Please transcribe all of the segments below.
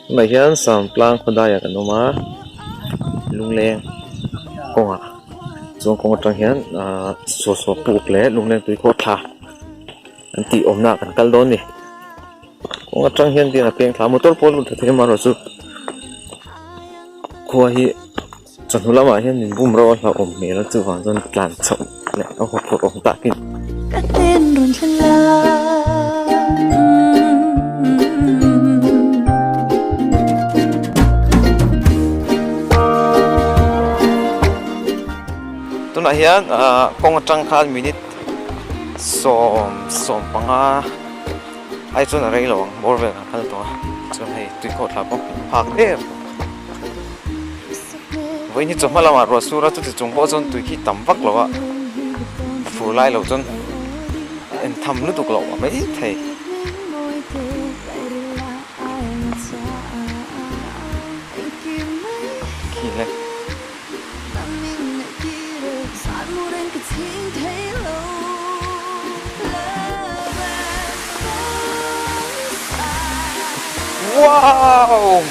Tunah hian Samtlang khawdaiah kan awm a lungleng kawngah chuan kawng atang hian ahh saw saw puk leh lungleng tui khawh thla an tih awmna ah kan kal dawn a ni kawng atang hian bian a peng thla a motor pawh a lut thla thei amaherawhchu khua hi chawhnu lamah hian min bum reuh a hlauhawm hmel a chuvang chuan tlan chhoh leh a huphurh awm takin. Ka hnen rawn thlen la. Tunah hian ah kawng atang khan minute 10:15 ai chuan a rei lo ang bawr vel kan kal tawh a chuan hei tuikhawh thla pawh phak em. Vawiin hi chawhma lamah ruah sur a chuti chung pawh chuan tui khi tam vak lo a fur lai lo chuan en tham lutuk loh a mai thei. Khi le. Wow!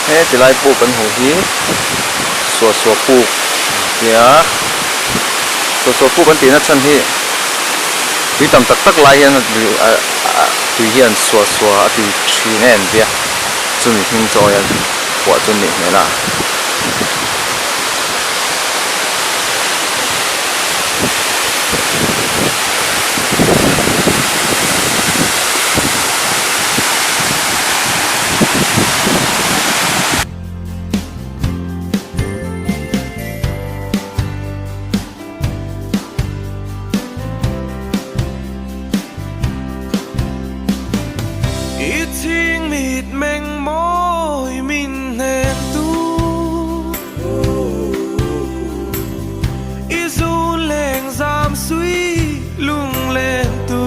He tilai puk kan hmuh hi suahsuah puk an tia suahsuah puk an tihna chhan hi tui tam tak tak lai hian tui hian suahsuah a ti thin em tia chumi hming chawi a phuah chu a nih hmel a. I chhing mit meng mawi min hnen tu I zun leng zam sui lung len tu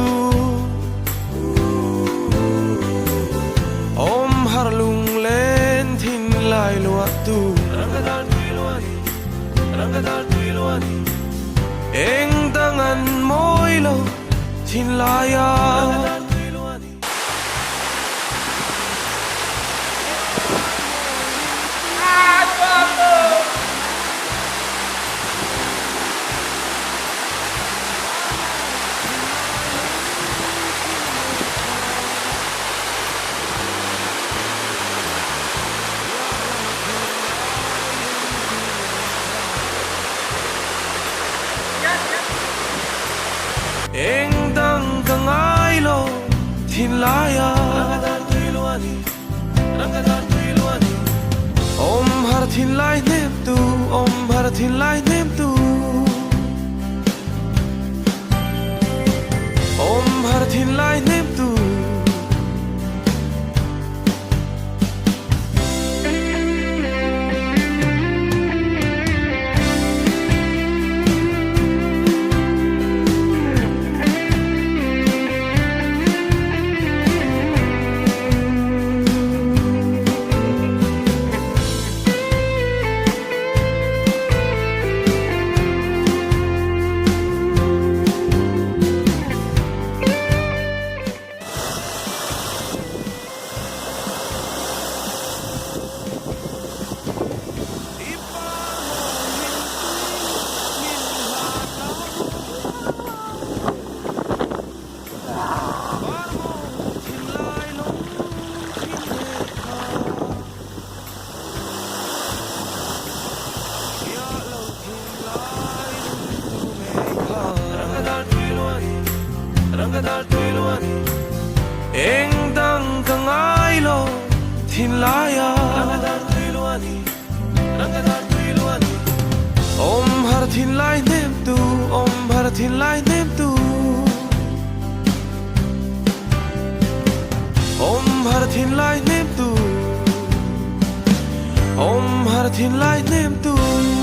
Awm har lung len thin lai luah tu Eng dang an mawi lo thin lai a. Eng dang ka ngai lo thinlai a Awm har thinlai hnem tu awm har thinlai hnem tu Awm har thinlai hnem tu. dar tui lo ani Eng dang ka ngai lo thinlai a Ranga dar tui lo ani Ranga dar tui lo ani Awm har thinlai hnem tu Awm har thinlai hnem tu Awm har thinlai hnem tu Awm har thinlai hnem tu.